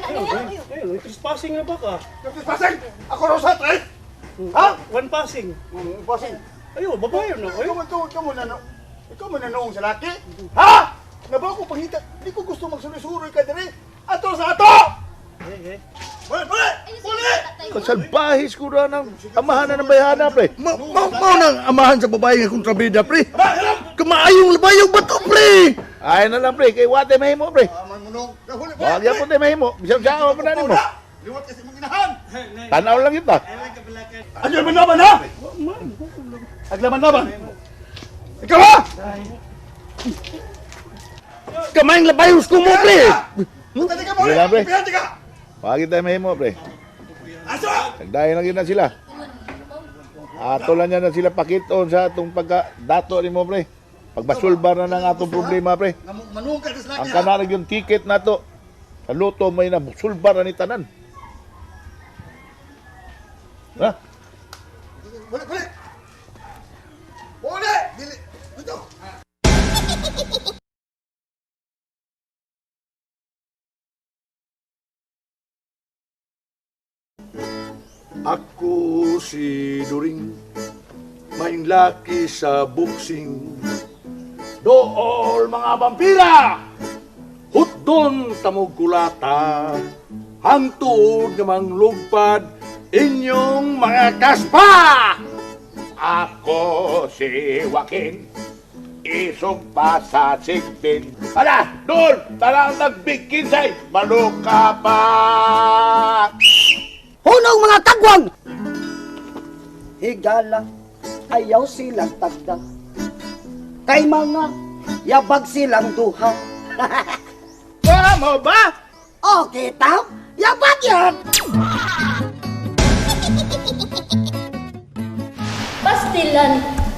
Ayun, trespassing na ba ka? Trespassing! Ako raw sa tres! Ha? One passing. Passing. Ayo, babae na Ikaw kayo. man to, ikaw mo na ikaw man na noong sa laki. Ha? Nabaw ko pangita, di ko gusto magsuroy-suroy ka dire. Ato sa ato! Eh, eh. Buli, buli! Buli! Kasalbahis ko na ng amahan na ng bayhana, pre. Mao nang amahan sa babae nga kontrabida, pre. Kamaayong labayog ba to, pre? Ay na lang, pre. Kay wate mahimo, pre. Aman mo nung, huli, buli! Wag yan po tayo mahimo. Bisag siya pa na nimo. Liwat kasi mong inahan! Tanaw lang kita. Ano yung laban ha? Aglaban-laban! Ikaw ha? Kamaayong labayog ko mo, pre. Tadi ka mo! Sige lang, pre. Pihati ka! Wag tayo mahimo, pre. Aso! Nagdayon lang yun na sila. Ato lang yan na sila pakiton sa atong pagka dato nimo, pre. Pagbasulbar na ng atong problema, pre. Manung ka sa laki Ang kanarag yung ticket nato. Sa luto may na sulbar na ni tanan. Ha? Buli, buli! Buli! Dili! Dito! Ako si During, may laki sa boxing. Dool mga vampira! Hutdon tamog kulata, hangtuod nga manglugpad inyong mga kaspa! Ako si Joaquin. Isog pa sa sigbin. Hala, doon! Tara ang nagbikinsay! Maluka pa! Hunong mga kagwang! Higala, ayaw silang tagda. Kay mga yabag silang duha. Wala mo ba? Okay, tam? Yabag yan! Pastilan,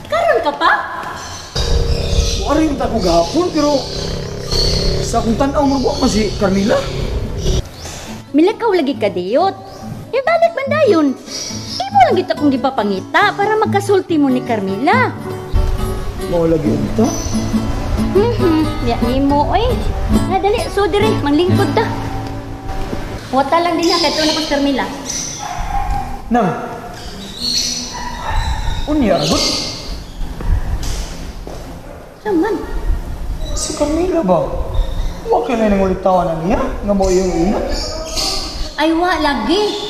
karon ka pa? Wala ta ko gahapon pero sa akong tan-aw mo man si Carmila. Milakaw lagi ka diyot. Ibalik man dayon. Imo lang kita kong gipapangita para magkasulti mo ni Carmila. Mao lagi unta. Ya nimo oy. Na dali so dire manglingkod ta. Wata lang din ha kay na kong Carmila. Nang. Unya agot Saman. Si Carmila ba? Wa kay nang ulitawan na niya nga mo iyong ina. Ay wa lagi.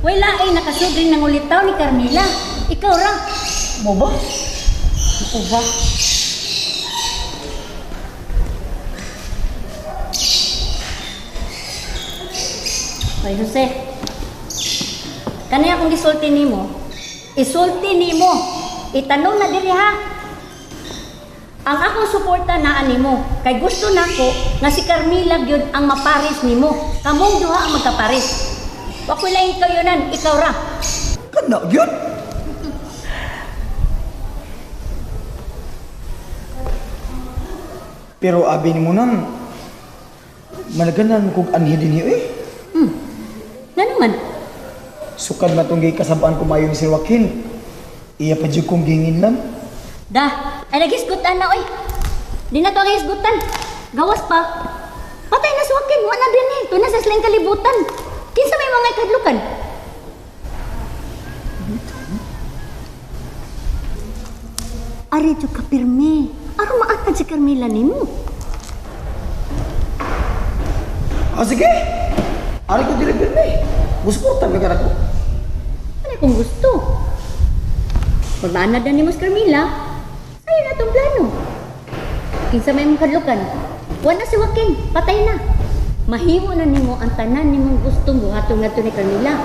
Wala ay nakasubring ng ulitaw ni Carmila. Ikaw ra. Mo ba? Ako ba? Hoy, Jose. Kanaya akong gisulti nimo. Isulti nimo. Itanong na diri ha. Ang akong suporta naa nimo kay gusto nako nga si Carmila gyud ang mapares nimo. Kamong duha ang magkapares. Wa ko'y laing kayunan, ikaw ra. Kana gyud. Pero abi nimo nang malaganan kog anhi dinhi eh. Nga naman. Sukad man tong gikasabaan ko maayo ni Sir Joaquin. Iya pa jud kong ginginlan. Da, ay nagisgutan na oy. Di na to ang hisgutan. Gawas pa. Patay na suwakin, wa na din eh. Tuna sa silang kalibutan. Kinsa may mga ikadlukan? Ari jud ka pirmi. Aron maatad si Carmela nimo. Ah, sige. Ari ko dili pirmi. Musuporta ka ko. Ano kung gusto? Pagbaanad na nimo si Carmela, sayo na tong plano. Kinsa may mong kadlukan, wa na si Joaquin, patay na. Mahimo na nimo ang tanan nimong gustong buhaton ngadto ni Carmela.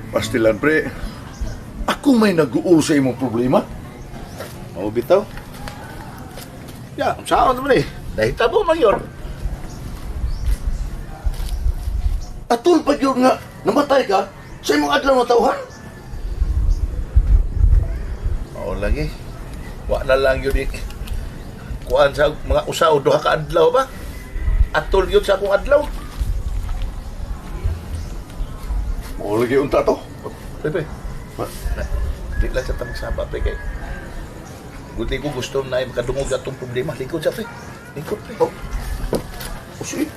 Pastilan, pre. Ako may nag-uul sa imong problema. Mao bitaw. Ya, saan man eh? Nahitabo man yun. Atol pa yun nga, namatay ka sa imong adlaw na tawhan. Mao lagi. Wa na lang yun eh. Kuan sa mga usa o duha ka adlaw ba? Atol yun sa akong adlaw. Mao lagi unta to. Pre, pre. Di lang sa tamang saba, pre, kay. Guti ko gusto na makadungog atong problema. Lingkod sa, pre. Lingkod, pre. Oh. O sige.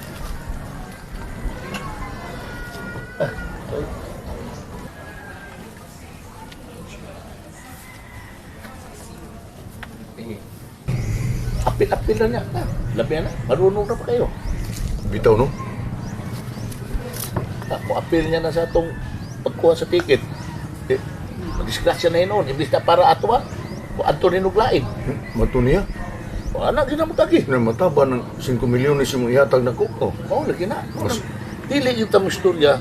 Apil-apil na niya. Ah, labi na. Marunong na pa kayo. Bitaw, no? Ako, apil niya na sa atong pagkuha sa ticket. Eh, madisgrasya na yun noon. Imbis na para ato ah. O ato ni Nuglain. Mato niya. Wala na, ginamutagi. Namataba ng 5 milyones imong ihatag nako. Oh, mao lagi na. Mao na. Dili yung tamang istorya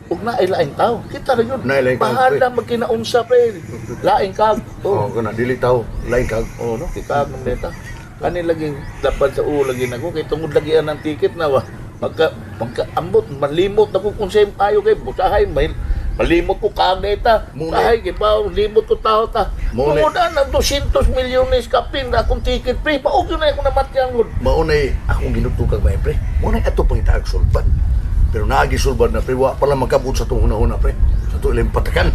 ug naay laing tao. Kita ra yun. Naay laing tao, Bahala magkinaunsa pre. Laing kag. Oh, Oh, kana dili tao, lain kag. oh no, kikag ng neta. Kani lagi laban sa ulo lagi nako kay tungod lagi ang ticket na wa. Magka magkaambot malimot na ko kung sa ayo kay busahay may malimot ko kag neta. Muna. Busahay kay ba limot ko tao ta. Muna. Tungod ang 200 milyones kapin na akong ticket pre. Paog yun na ako namatyan gud. Maunay akong ginutukag ba pre. Maunay ato pangitaag sulbad. Pero naagi sulbad na pre, wa pala magkabot sa itong hunahuna pre. Sa itong ilang patakan.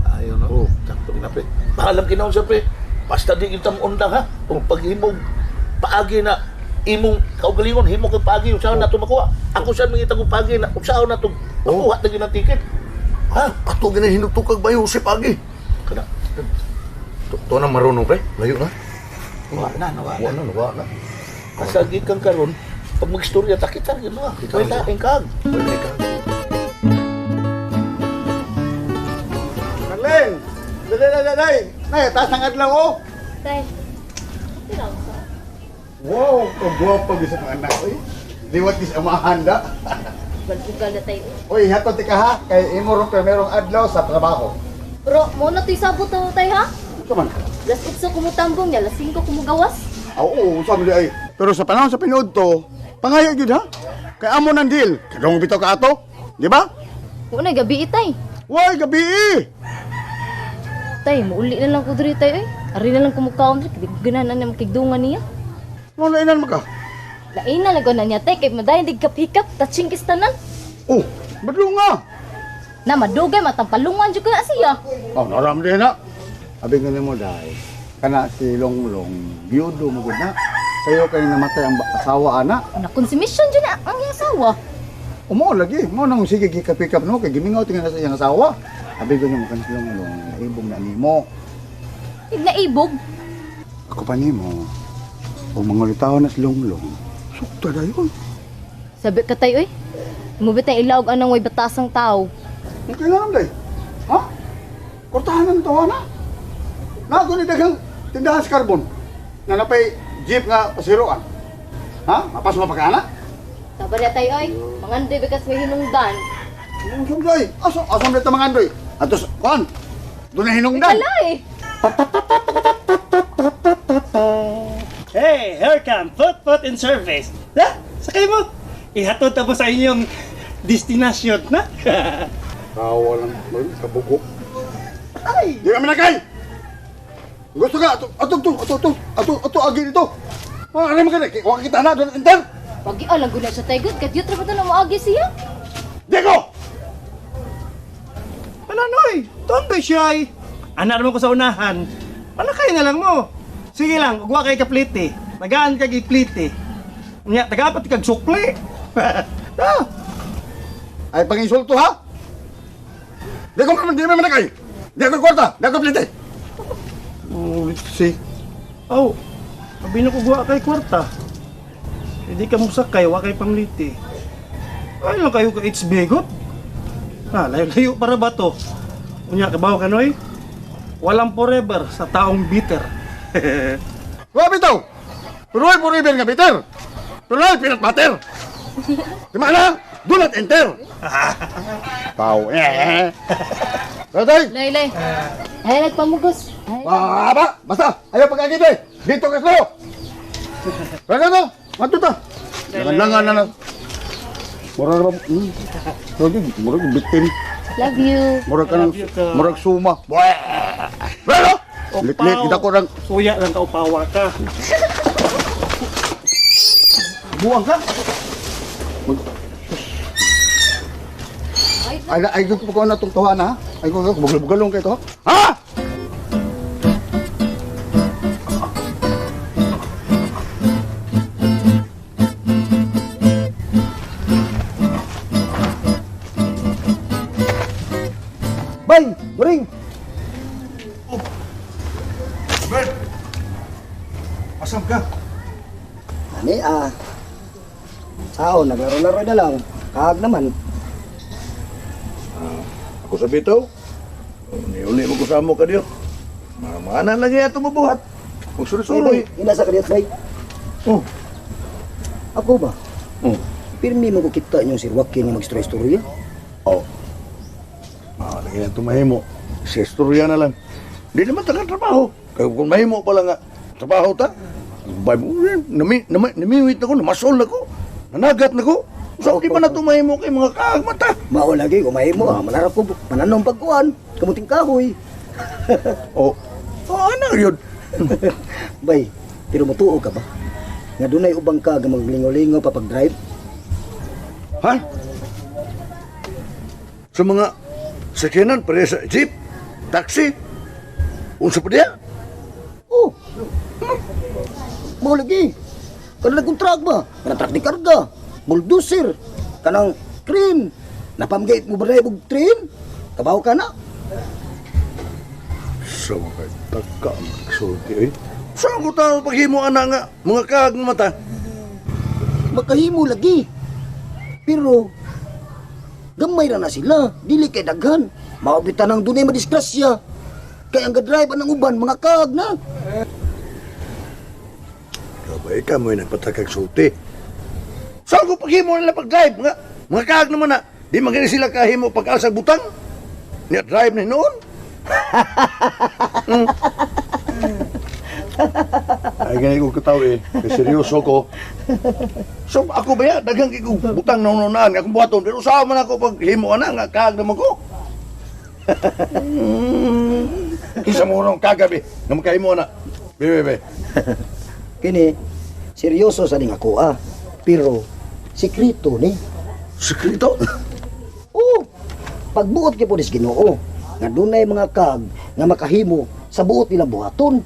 Ayaw na. Oh. Sakto na, pre. Bahalang ginaon sa pre. Basta di kita undang ha. Kung paghimog, paagi na imong kaugalingon himo kag paagi usaon na to makuha. Ako saan mangita kong paagi na usaon na to makuha na gyud ang ticket. Ha? Ato ginahinutukag ba yung Josep agi? Kana. To na marunong pre. Layo na. Wa na, wa Wa na. na, wa na. Basta gikan karon pag magstorya ta kita gyud mo. Kita Wala gyud. kag. Wala ka. Marlene! Dali, dali, dali! Nay, taas ng adlaw, oh! Tay, okay lang sa. Wow, kagwapo gyud sa mga anak, oy. Liwat gis amahan da. Balbugal na tayo. Oy, hatod ti ka ha, kay imo rong primerong adlaw sa trabaho. Pero mo na to'y sabot na tay ha. Unsa man? Las 8 kumutambong niya, las 5 kumugawas. Ah, Oo, unsa man di ay. Pero sa panahon sa pinuod to, pangayo gyud ha. Kay amo nang deal, kadong bitaw ka ato, di ba? Una, gabi itay. Way, gabi eh. Tay, muuli na lang ko diri tay oy. Ari na lang kumukaon diri, kay ganahan na makigdungan niya. Mo na inan maka. Lain na lang ko na niya tay kay madayon dig hikap, touching kistanan. Oh, badlong nga. Na madugay matampalungan jud ko na siya. Oh, naram din na. Abi nga nimo dai. Kana si Longlong, biyudo mo gud na. Sayo kay namatay ang asawa ana. Una konsumisyon jud na ang iyang asawa. Umo lagi, mo nang sige gikapikap no kay gimingaw tinga na sa iyang asawa. Abi ko nimo kan si Longlong, naibog na nimo. Ig naibog. Ako pa nimo. O mangulitaw na si Longlong. Sukta dayon. Sabi ka tay oy. Mubit na ilaog anang way batasang tao. Ang kailangan day. Ha? Kortahan ng tawa na. Nago ni daghang tindahan sa karbon. Na napay jeep nga pasiroan. Ha? Mapas mapakana? Sabi na tay oy, mangandoy bikas may hinungdan. Ang sumday. Asa asa man ta mga andoy? Atos kuan. Doon na hinungdan. Kala eh. Hey, here come Foot Foot in Service. Ha? Sakay mo. Ihatod ta mo sa inyong destinasyon na. Tawa lang, kabugo. Ay! Di kami nakay! Gusto ka, ato, ato, ato, ato, ato, ato, ato, agi dito. Mga ano mo ka na, kuha kita na, doon enter. Pagi alang guna siya tay gud, kadyot ra ba na moagi siya? Diego! Palanoy, tontoy siya ay. Anak mo ko sa unahan. Palakay na lang mo. Sige lang, ugwa kay kaplite. Tagaan kag iplite. Unya, tagapat kag sukli. Ah! Ay, pang-insulto ha? Di ko man, di man nakay. Di ako kwarta, di ako plite. Oh, si. Oh, sabi na ko guwa kay kwarta. Hindi ka musakay, wa kay pangliti. Ay lang kayo ka it's bigot. Ah, layo-layo para ba to? Unya, kabaw ka noy? Walang forever sa taong bitter. Wa bitaw. Pero ay forever nga bitter. Pero ay peanut butter. Di ba na? Do not enter. Tao. Eh. Tatay. Lay, lay. Ay, nagpamugos. Ay, Ba, basta. Ayaw pag-agi eh. Dito ka slow. Raga to. Mato ta. Langan na na. Mura ra ba? Murag murag bitin. love you. Murag ka ng murag suma. Raga. Lit-lit kita ko rang Suya lang ka upawa ka. buang ka. Ay, ay, ko ko na itong tuwa na, ha? Ay, ko, bugal-bugalong kayo to. Ha? Bay, muring. Bert! Asam ka? Ani ah. Sao, naglaro-laro na lang. Kahag naman. Ako sa bitaw. Niuli mo ko sa amo ka diyo. Mga anak lagi ato mabuhat. Kung Bay, suroy-suroy. ina sa kadiyot, bay. Oh. Ako ba? Oh. Pirmi mo ko kita inyong si Joaquin nga mag-istorya-istorya. Oh. Ah, lagi na tumahimo. Sa istorya na lang. Di naman taga trabaho. Kaya kung mahimo pala nga, trabaho ta. Bay, namiwit ako, namasol ako, nanagat na ko. So, di ba na tumahimo kay mga kaagmata? Mao lagi, kung mahimo ah, manarap ko, mananom pagkuan, kamuting kahoy. Oh, oh, ano yun? Bay, pero mutuo ka ba? Nga dunay ubang ka nga maglingaw-lingaw pa pag-drive? Ha? Sa mga sakyanan, pare sa jeep, taxi, unsa pa diya? Oh. Mao lagi. Kanang nagkontrak ba? Kanang truck di karga, bulldozer, kanang crane. Napamgate mo ba na og train? Kabaw ka na. Sa mga tagka ang sulti eh. Saan ko tao paghimo ana nga mga kaag nga mata? Makahimo lagi. Pero gamay ra na sila, dili kay daghan. Mao bitan ang dunay madisgrasya. Kay ang gadrive ang uban mga kaag na. Kabay ka mo'y nagpatakag sulti. Saan ko paghimo nila pag-drive? Mga kaag naman na. Di man gani sila kahimo pag-alsag butang. Niya drive na noon. Ay, ganyan ko kataw eh. Kaya seryoso ko. So, ako ba ya? Daghang kay kong butang na ununaan. Akong buhaton. Pero usaha man ako pag himo na, nga kaag naman ko. Kinsa mo nung kagabi nga makahimo na. Be, be, be. Kini seryoso sa ning ako ah. Pero sekreto ni. Sekreto? Oo. Pagbuot kay pulis Ginoo nga dunay mga kag nga makahimo sa buot nilang buhaton.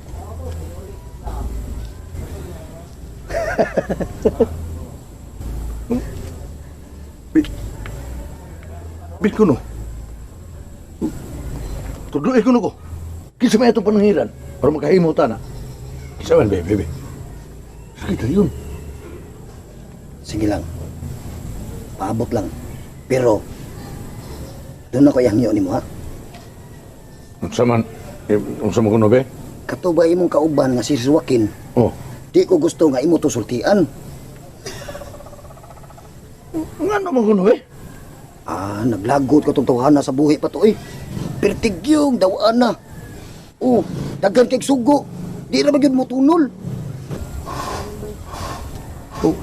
Bit ko no. Tudloy ko no ko. Kinsa may atong pananghiran para makahimo ta na. Kinsa man, be, be, be. Sige yun. Sige lang. Paabot lang. Pero doon ako ihangyo nimo ha. Unsa man, eh, unsa man kuno be? Kato ba imong kauban nga si Joaquin? Oh. Di ko gusto nga imo to sultian. Nga naman kuno be? Ah, naglagot ko tong tawhana sa buhi pa to eh. Pertigyong dawaan na. Oh, daghan kay sugo. Di ra ba gyud mo tunol? Oh.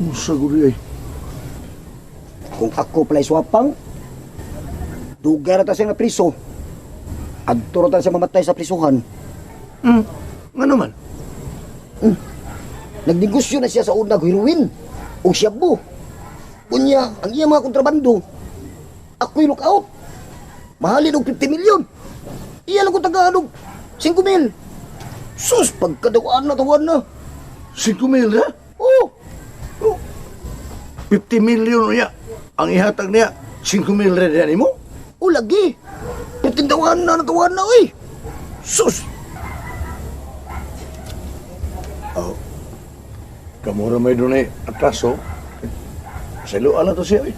Unsa guri ay? Kung ako pala'y swapang, dugay ra ta siya nga priso. Adto ra ta siya mamatay sa prisuhan. Nga naman? Nagnegosyo na siya sa unag heroin o shabu. Unya, ang iya mga kontrabando, ako'y look out. Mahalin og 50 milyon. Iya lang ko tagaan og 5 mil. Sus, pagkadawaan na, tawan na. 5 mil ha? Oo. Oh. 50 milyon niya. Ang ihatag niya, 5 mil rin yan mo? O lagi. 15 na, natawan na, oy. Sus! Oh. Kamura may doon ay atraso. Sa ilo, ala to siya, eh.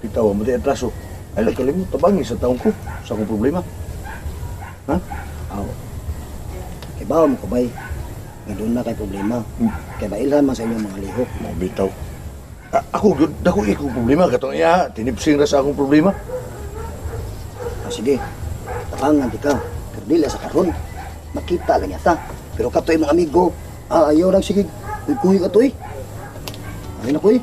Kita mo di atraso. Ay, nagkalimot, tabangi sa taong ko. Sa akong problema. Ha? Aw. Kay bawa mo kabay. Nga doon na kay problema. Kay bailhan man sa inyong mga lihok. Mabitaw. Ako gyud dako ikong problema katong iya, tinipsing ra sa akong problema. Ah, sige, tabangan di ka. Pero dili sa karon. Makita lang yata. Pero kato imong amigo, ayaw lang sige. Kuy ka to eh. Ay na kuy.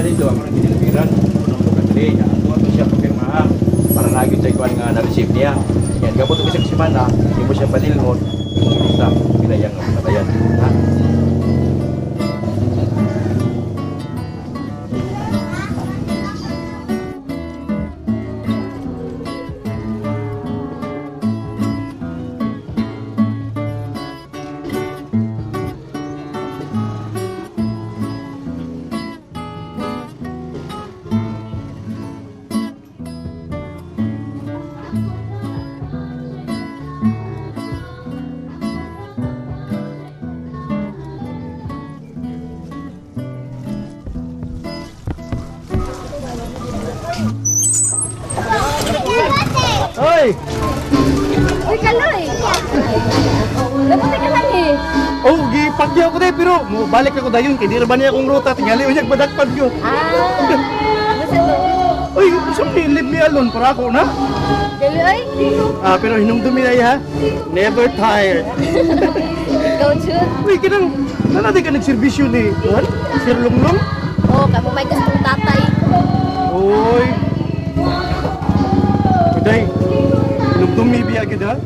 Dito ako nang ginilbiran, unong lugar diri, niya ato ato siya papirmahan para lagi tayo kuan nga na-receive niya. Yan, gabot og isang semana, di mo siya panilhon, sa pilayang nga patayan. Ha? Hoy! Uy, Kaloy! Dapat ka lang eh. Oh, gipakyaw ko day pero mo balik ako dayon kay di ra ba niya akong ruta tingali unyag madakpan ko. Ah, basta to. Uy, sa leave me alone para ako na. Kaloy? Ah, pero hinumdumi na ha. Never tired. Ikaw, Chud. Uy, kinang nanadi ka nagserbisyo ni Juan? Sir Lunglong? Oh, kamo may gustong tatay. Uy. Uday, hinumdumi biya gid ha.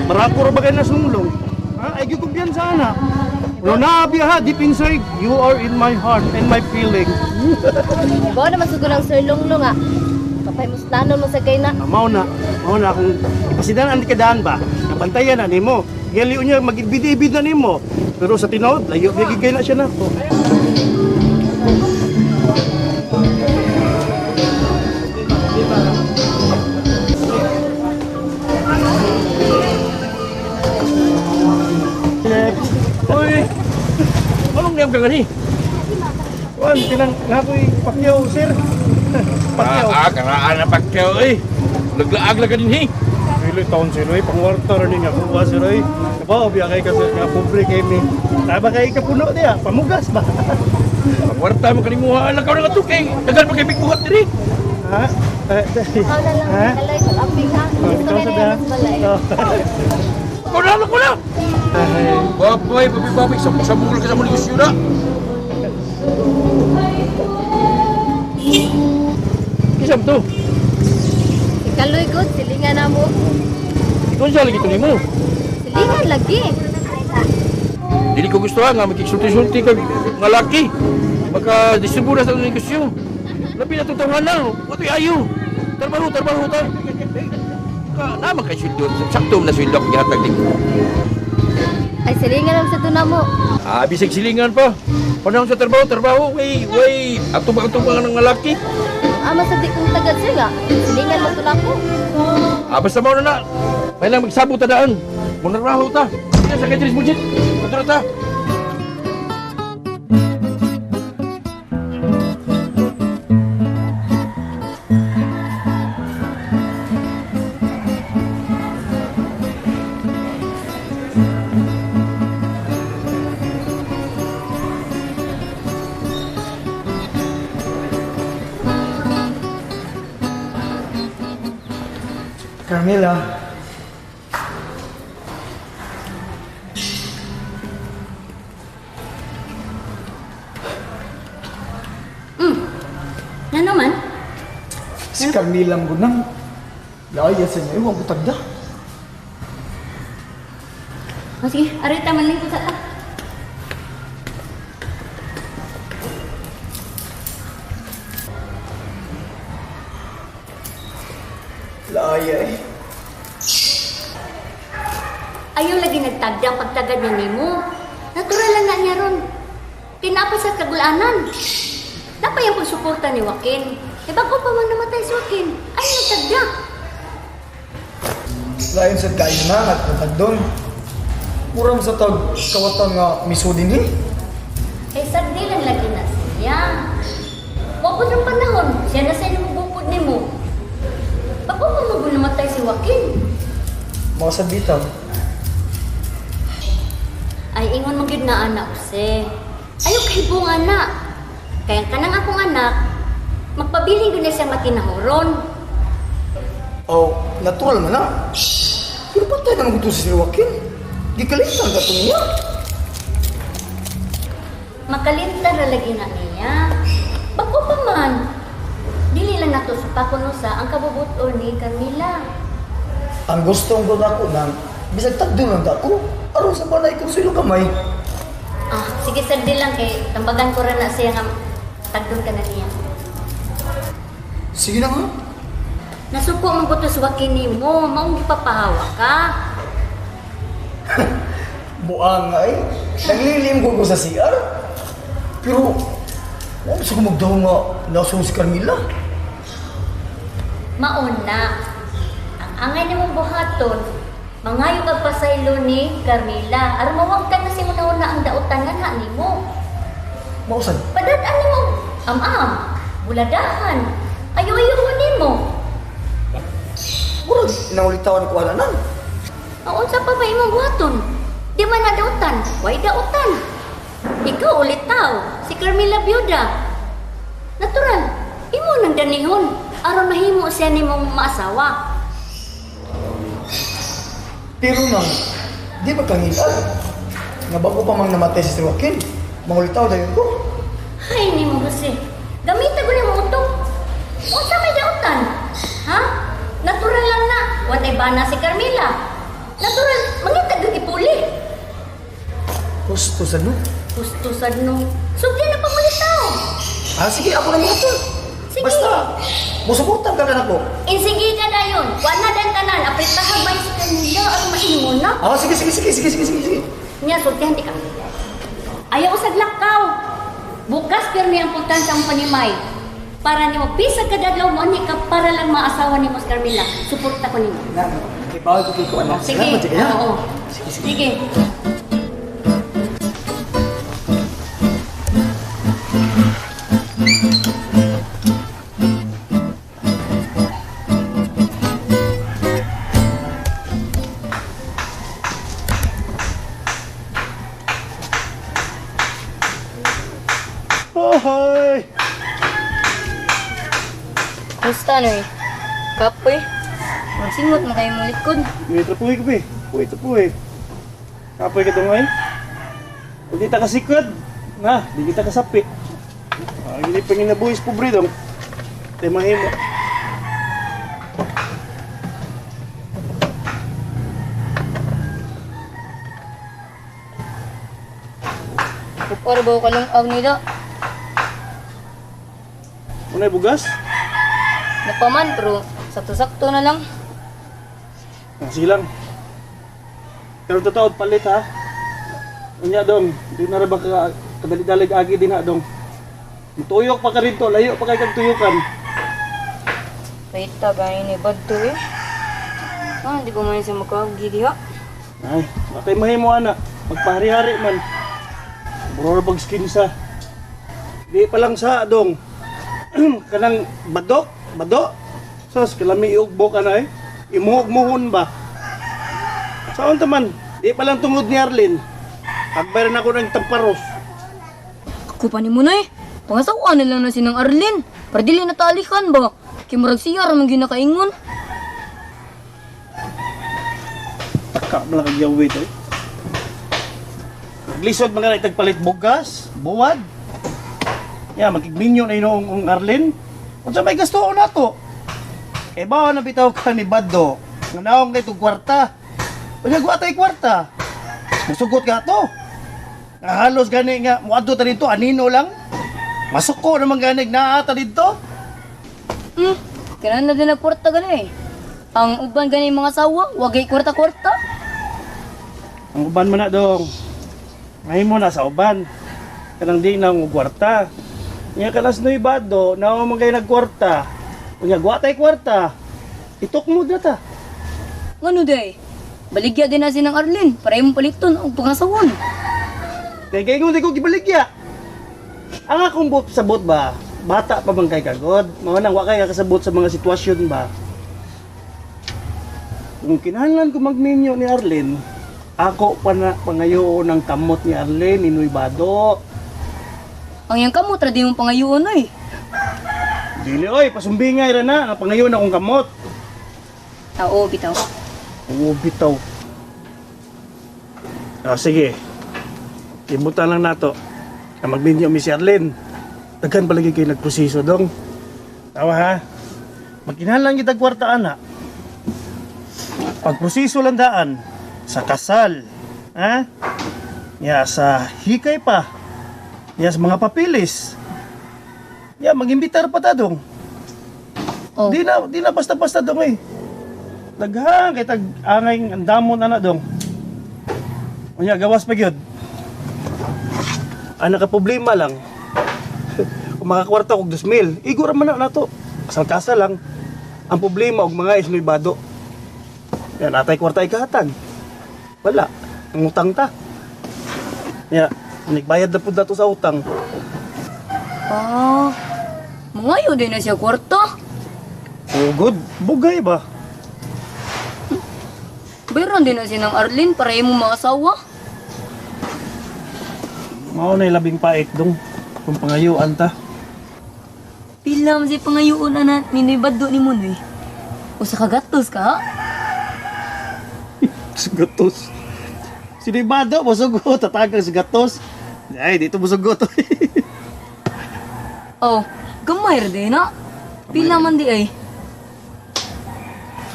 Marako ra ba kay nasunglong? Ha? Ay gyud kumpiyansa na. Pero naabi ha, deep inside, you are in my heart and my feeling. Ibaw naman siguro ang Sir Lunglong ah. Kapay muslanon mo sa kay na. Ah, mao na akong ipasidan ang kadaan ba? Nabantayan na nimo. Galiw niya magibid-ibid na nimo. Pero sa tinuod, layo gyud kay na siya nako. Uy! Anong niyam ka gani? Juan, tinang nga ko'y Pacquiao, sir. Pacquiao. Karaan na Pacquiao eh. Naglaag lang ka din eh. Pili taon sir, oy, pangwarta rin nga kuha sir, oy. Kabaw, biya kay ka sir, nga pobre kay mi. Tama kay kapuno diya, pamugas ba? Pangwarta mo kanimuha lang ka na kay. Tagal pa kay bigbuhat diri. Ha? Ikaw na lang, Ha? Kaloy. Kalaping ha. Oh, Gusto ikaw ka sa na ba? yan, mas balay. Oh. Kuna na kuna. Ay. Baboy, baboy, baboy, sa bukol ka sa mga negosyo na. Kisam to. Si Kaloy, good. Silingan na mo. Ikaw siya lagi to nimo. Silingan lagi. Dili ko gusto ha, nga magkiksulti-sulti kag nga laki. Maka distribu na sa negosyo. Labi na itong tawanan. Wato'y ayo. Trabaho, trabaho ta. Ka, naman kay sweldo. Sakto na sweldo akong gihatag din. Ay, silingan lang sa tuna mo. Ah, bisag silingan pa. Panahon sa trabaho, trabaho. Way, way. Atubang-atubang ng laki. Ama sa di kong tagad sir nga. Silingan mo tuna ko. Ah, basta mo na na. May lang magsabot ta daan. Munaraho ta. Hindi sa kay Dris Mujit. Paturo ta. Carmela. Nga naman? Si Carmela ang gunang. Laya sa inyo, iwang butagda. O sige, arita, manlingkod sa ta. Laaya eh. Ayaw lagi nagtagda ang pagtagad niya nimo. Natural lang na niya ron. Tinapos sa kagulanan. Dapat yung pagsuporta ni Joaquin. E bago pa man namatay si Joaquin, ay nagtagda. Lain sa kayo na at natagdon. Mura sa tag kawatan nga misudin eh. Eh, sagdi lang lagi na siya. Wapod ng panahon, siya na sa inyong bukod ni mo. Bago pa man namatay si Joaquin. Mga sabitaw. Ay, ingon mo gyud na anak, Jose. Ayaw kahibong anak. Kaya kanang akong anak, magpabiling gyud na siya matinahuron. Oh, natural man na. Pero patay na naman si Joaquin. Gikalitan ka to niya. Makalinta na lagi na niya. Bago pa man. Dili lang nato sa pakuno sa ang kabubuton ni Carmila. Ang gusto ang ko nang bisag tagdon lang ako. Aron sa balay kung silo kamay. Ah, sige sagdi lang kay tambagan ko ra na siya nga tagdon ka na niya. Sige na nga. Nasuko man ko to sa Joaquin nimo, maong gipapahawa ka. Buang nga eh. Naglilim ko sa CR. Pero, wala sa kumagdaw nga nasuong si Carmila. Maon na. Ang angay nimong buhaton, mangayo kag pasaylo ni Carmila. Aron mawagtan na si una-una ang dautan nga na nimo. Mausan. Padad-an nimo am-am, buladahan. Ayo-ayo nimo. Murag, naulitawan ko ala nang. Ang unsa pa ba imong buhaton? Di man na dautan, way dautan. Ikaw ulitaw, si Carmila byuda. Natural, imo nang danihon aron mahimo siya nimong maasawa. Pero nang, di ba kang hilal? Nga bago pa mang namatay si Joaquin, mangulitaw dayon ko. Hay nimo Jose, gamita ko nimo utok. Unsa may dautan? Ha? Natural lang na, watay bana si Carmila. Natural, mangita gyud ipuli. Gusto sa no? Gusto sad no. Sugdi na pangulitaw. Ah, sige, ako na mo. Sige. Basta, musuportan ka na ko. Insige ka dayon. Wa na dan tanan, apretahan ba si Carmila aron maimo na? Ah, sige, sige, sige, sige, sige, sige, sige. Nya sultihan di ka. Ayaw sa lakaw. Bukas pirmi ang puntahan sa among panimay. Para nimo bisag kadadlaw mo ani ka para lang maasawa nimo si Carmila. Suporta ko nimo. Okay, bawal ko kay ko anak. Sige. Salamat, sige. ha? Oo. Sige, sige. Sige. Oh, hi! Kumusta no eh? Kapoy. Magsingot mo kayo mong likod. Wait, tapuy ko, be. Wait, tapuy. Kapoy ka dungay? Hindi ta kasikad. Na, di kita kasapi. Ah, hindi pa ginabuhis pobre dong. Di mahimo. Kupar ba ka lang ag nila? Unay bugas? Napaman pero sakto-sakto na lang. Ah, sige lang. Pero totoo, palit ha. Unya dong, di na ra ba ka kadali-dalig agi din ha dong. Tuyok pa ka rito, layo pa kay kag tuyukan. Pahita ba ni Badto eh? Ah, hindi ko man siya makaagi diha. Ay, bakit mahimo ana? Magpahari-hari man. Mura pag skin sa. Di pa lang sa dong. Kanang badok, bado. Sos kalami iugbo ka na eh. Imuhog-muhon ba? Saan ta man? Di pa lang tungod ni Arlene. Agbayran ako ng tamparos. Ako pa ni mo na eh. Pangasawaan na lang na sinang Arlene. Para dili na taalikan ba? Kay murag siya ra man gyud nakaingon. Taka man lang kag eh. Glisod mga tagpalit bugas, buwad. Ya, magigminyo na inoong ang Arlene. Unsa may gasto na to? Kay ba na bitaw ka ni Baddo? Nga naong kay tug kwarta. Unya gwa tay kwarta. Musugot ka to. Nga halos gani nga muadto ta dito anino lang. Masuko naman gani naa ta dito. Kailan na din nagkwarta gani eh. Ang uban gani mga sawa, wagay kwarta-kwarta. Ang uban man na dong. Mahimo na sa uban. Kanang di na ang kwarta. Nya kanas noy bado, nao man kay nagkwarta. Unya gwa tay kwarta. Itok mo na ta. Ngano day? Baligya din na si ng Arlene para imong paliton og pangasawon. Kay kay di ko gibaligya. Ang akong buot sabot ba, bata pa man kay kagod. Mao nang wa kay kasabot sa mga sitwasyon ba. Kung kinahanglan ko magminyo ni Arlene, ako pa na pangayo ng kamot ni Arlene, ni Noy Bado. Ang iyang kamot ra di mong pangayoon oy. Dili oy, pasumbingay ra na, ang pangayo na akong kamot. Oo, bitaw. Oo, bitaw. Ah, sige. Ibutan lang nato. Na magminyo mi si Arlene. Daghan pa lagi kay nagproseso dong. Tawa ha. Magkinahanglan kita kwarta ana. Pagproseso lang daan sa kasal, ha? Ya sa hikay pa. Ya sa mga papilis. Ya magimbitar pa ta dong. Oh. Di na basta-basta dong eh. Daghan kay tag angay ang damon ana dong. Unya gawas pa gyud. Ang nakaproblema lang. Kung makakwarta og 2,000, igo ra man na nato. Kasal-kasal lang. Ang problema og mga isnoy bado. Yan, atay kwarta ikahatag. Wala. Ang utang ta. Ya, nagbayad na po dato sa utang. Ah, mangayo din na siya kwarta. Oh, good. Bugay ba? Bayran din na siya ng Arlene para imong maasawa. Mao na labing pait dong. Kung pangayuan ta. Pila man siya pangayuon ana ni Noy Bado ni Munoy. Usa ka gatos ka? Sa gatos. Si Noy Bado, musugo. Tatagang sa gatos. Ay, dito musugo to. Oh, gamay ra din na. Pila man di ay.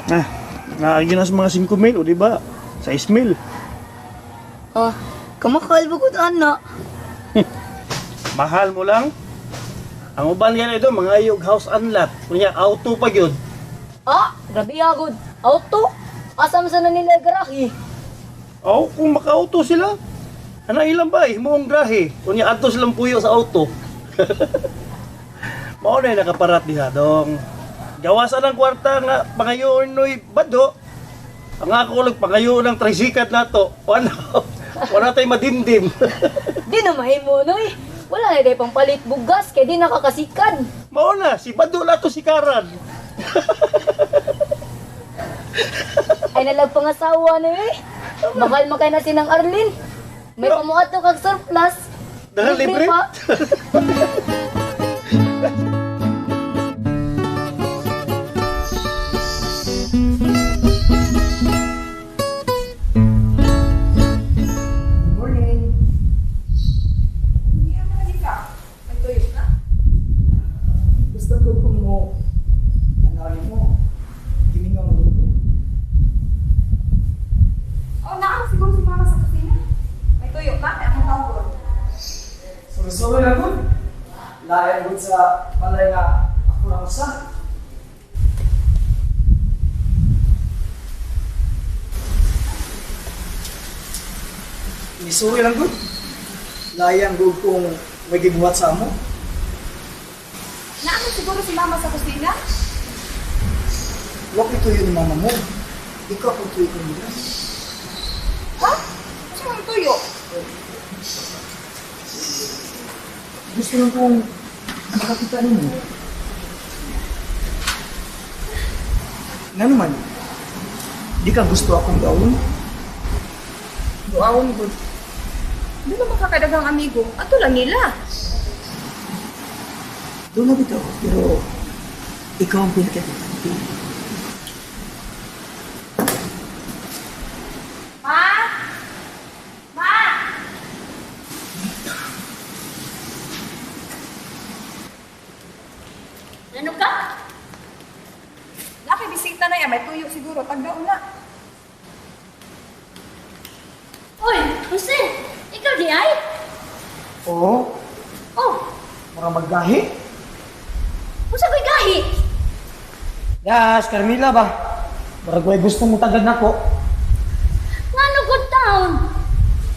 Ah, naagi na sa mga 5,000 o di ba? 6,000. Oh, kamakal ba gud ana? Mahal mo lang. Ang uban yan ito, mga ayog house and lot. Kunya, auto pa yun. Ah, grabe agod. Auto? Asa man sana nila garahe? Oh, kung maka-auto sila. Ana ilang ba eh, himuong grahe. Kunya, adto silang puyo sa auto. Mao na nakaparat diha dong. Gawasan ang kwarta nga pangayoon noy bado. Ang ako lang pangayoon ng trisikat nato. Wala, wala tay madimdim. Di na mahimo noy. Wala na day pampalit bugas kay di nakakasikan. Mao na, si Bado na to si Karan. Ay nalag pangasawa na eh. Mahal man kay na sinang Arlene. May pamuadto kag surplus. Dahil libre. Pa. Morning. Hindi naman lagi ka. May tuyo na. Basta ko kung mo, tanawin mo, gimingaw mo ko. Oh, naa siguro si mama sa kusina. May tuyo ka, kaya akong tawgon. Sorry-sorry lang ko. Layan ko sa balay nga ako lang usa. Sorry lang ko. Layan ko kung may gibuhat sa amo. Naa siguro si mama sa kusina. Huwag ito yun ni mama mo. Ikaw ang tuyo ko nila. Ha? Kasi ang tuyo. Gusto lang kong makakita ninyo. Nga naman, di ka gusto akong gawin? Duawon gud. Di ba makakadaghang amigo? Ato lang nila. Doon na bitaw, pero ikaw ang pinaka-importante. Ma? Ma? Ano ka? Naki bisita na yan, may tuyo siguro. Tagdaon na. Oy, Jose, ikaw di ay? Oo, Oh, mura maggahi. unsa ko'y gahi? Yas, Carmila ba? Murag way gusto mo tagad nako. Ngano gud taon?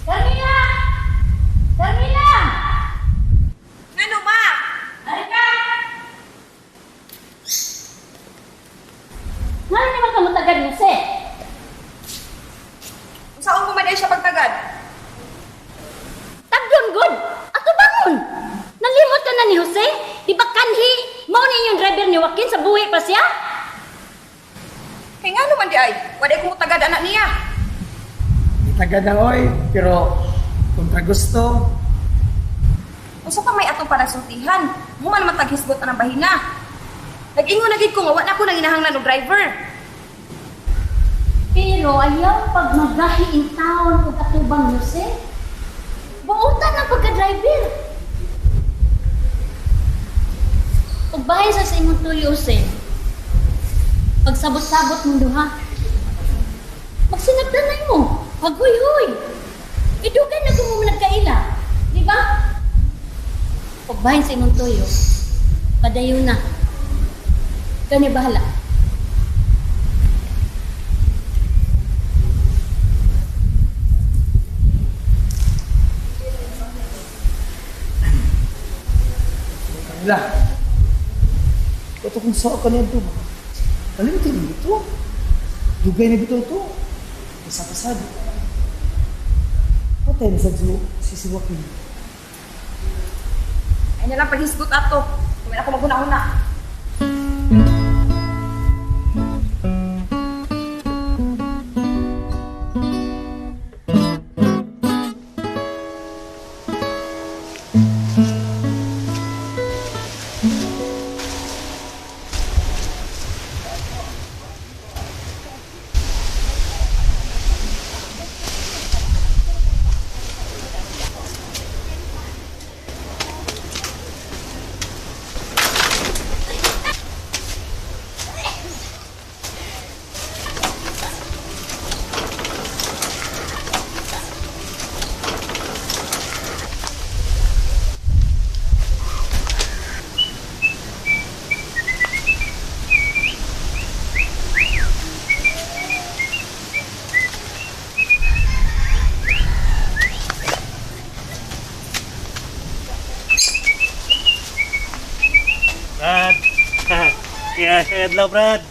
Carmela! Carmela! Ngano ma? Ari ka! Ngano naman ka mutagad ni Jose? Unsaon ko man ay siya pagtagad? Tagdon gud! Ato bangon! Nalimot ka na ni Jose? Di ba kanhi? Mao ni inyong driver ni Joaquin sa buhi pa siya? Kay ngano man di ay? Wala ko mutagad anak niya. Itagad na oy, pero kontra gusto. Unsa pa may atong panagsultihan? Human man taghisgot anang bahina. Nag-ingon na gid ko nga wa na ko nanginahanglan og driver. Pero ayaw pag magahi in town og atubang Jose. Buotan ang pagka-driver. Ug bahin sa imong tuyo, Jose. Pagsabot-sabot mong duha. Magsinabdanay mo. Paghuy-huy. Idugay na kung mo nagkaila. Di ba? Ug bahin sa imong tuyo. Padayon na. Kani bahala. Carmela. Ito kung saan ka niya ito. Kalimutin mo ito. Dugay na bitaw to. Pasapasad. Patay na sa si Joaquin. Ay na lang paghisgot ato. Kumain ako maghuna-huna. Brad. Yeah, adlaw, Brad.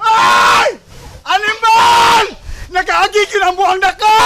Ay! Animal! Nakaagi yun ang buhang nako!